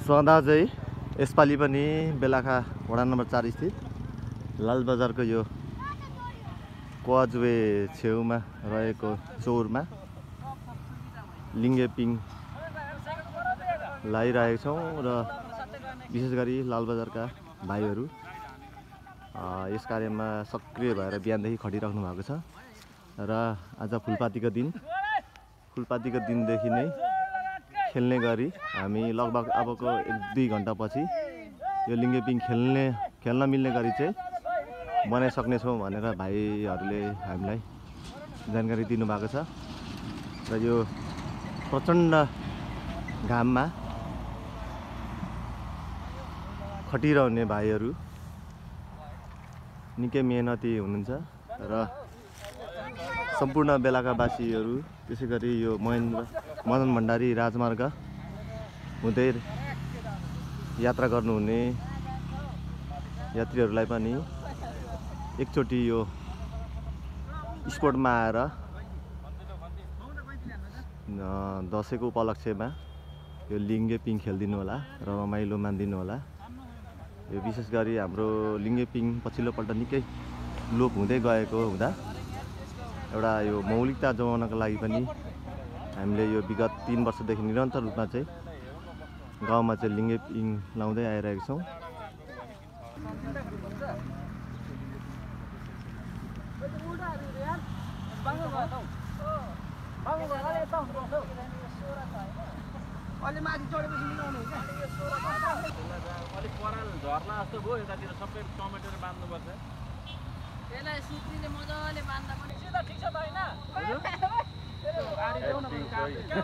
सदा चाहिँ यसपालि पनि बेलाखा वडा नम्बर 4 स्थित लाल बजारको यो कोवाजुवे छेउमा रहेको चौरमा लिङ्गे पिङ लगाइरहेका छौँ र विशेष गरी लाल बजारका भाइहरू यस कार्यमा सक्रिय भएर बिहानदेखि खटिराख्नु भएको छ र आज फुलपातीको दिनदेखि नै खेल्ने गरी हामी लगभग अबको 1-2 घण्टा पछि यो लिङ्गे पिङ खेल्न मिल्ने गरी चाहिँ बनाइसक्नेछौँ भनेर भाइहरूले हामीलाई जानकारी दिनुभएको छ र यो प्रचण्ड घाममा खटिरहने भाइहरू निकै मेहनती हुनुहुन्छ र सम्पूर्ण बेलाकावासीहरू त्यसै गरी यो मदन भण्डारी राजमार्ग हुँदै यात्रा गर्नुहुने यात्रीहरूलाई पनि एकचोटि यो स्पोर्टमा आएर दसैँको उपलक्ष्यमा यो लिङ्गे पिङ खेलिदिनु होला र रमाइलो मानिदिनु होला। यो विशेष गरी हाम्रो लिङ्गे पिङ पछिल्लोपल्ट निकै लोप हुँदै गएको हुँदा एउटा यो मौलिकता जोगाउनको लागि पनि हामीले यो विगत 3 वर्षदेखि निरन्तर रूपमा चाहिँ गाउँमा चाहिँ लिङ्गे पिङ लाउँदै आइरहेका छौँ। अलि माथि चढेपछि मिलाउनु हुन्छ अलिक पराल झर्ना जस्तो भयो यतातिर सबै टमेटर बाँध्नुपर्छ त्यसलाई सुत्रीले मजाले बाँध्दा पनि ठिक छ त हैन